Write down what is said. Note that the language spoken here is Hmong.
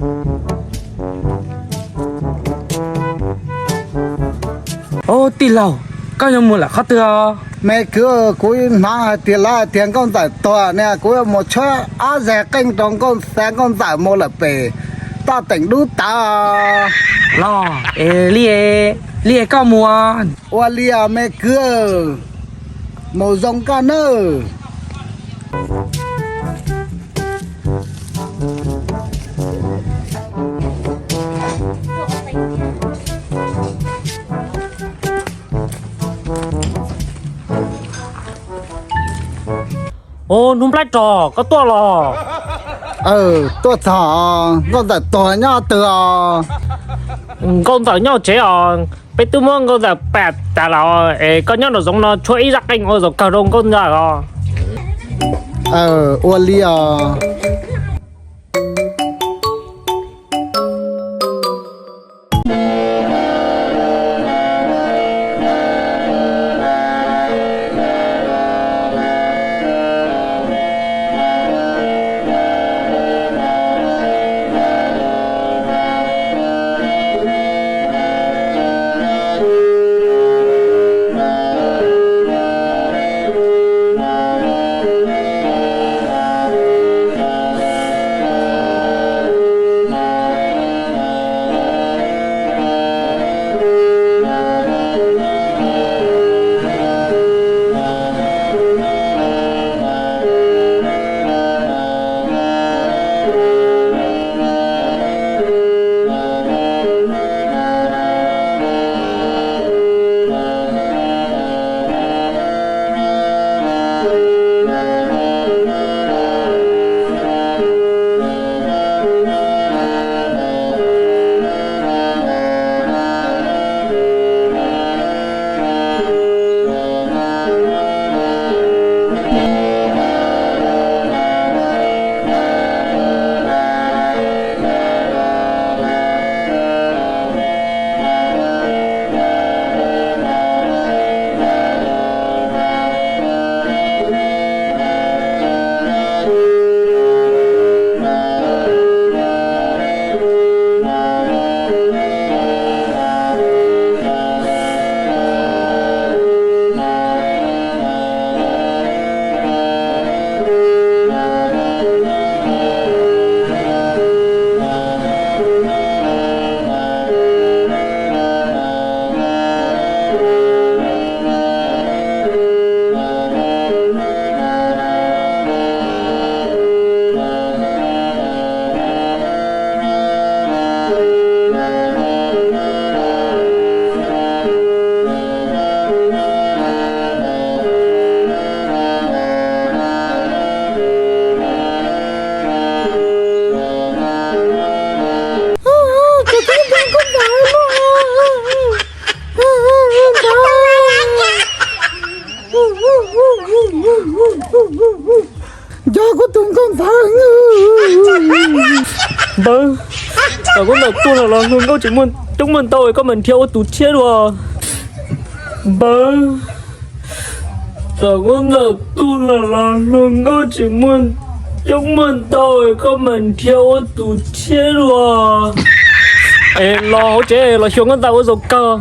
Ub, tij laug, koj yuav mus lawm qhov twg os? Me kwv, kuv hnav hais tias lawv hais tias nkauj ntxawm tuag ne, kuv yuav mus tshuab ob zeg qeej rau nkauj xav nkauj ntxawm mus lawm pem toj teem dub tawv. Los, li, li koj mus. Ua li os me kwv, mus zoo koj nawb. Ub, hnub nplaib rog, koj tuaj los? Tuaj txog, nkauj ntxawm tuag nyob twg os? Nkauj ntxawm nyob tsev os, peb twb muab nkauj ntxawm pam tas lawm es koj nyob nraum zoov no tshuab ib zaj qeej ua zaum kawg rau nkauj ntxawm os. Ua li os. Nco kuv tus nkauj ntxawm. Npawg, txawm kuv ntawm tuag los los hluas nkauj tseem muaj coob muaj ntau, koj mam nrhiav ua tus tshiab dua. Npawg, txawm kuv ntawm tuag los los hluas nkauj tseem muaj coob muaj ntau, koj mam nrhiav ua tus tshiab dua. Es los hauv tsev los xyuas nkauj ntxawm ua zaum kawg.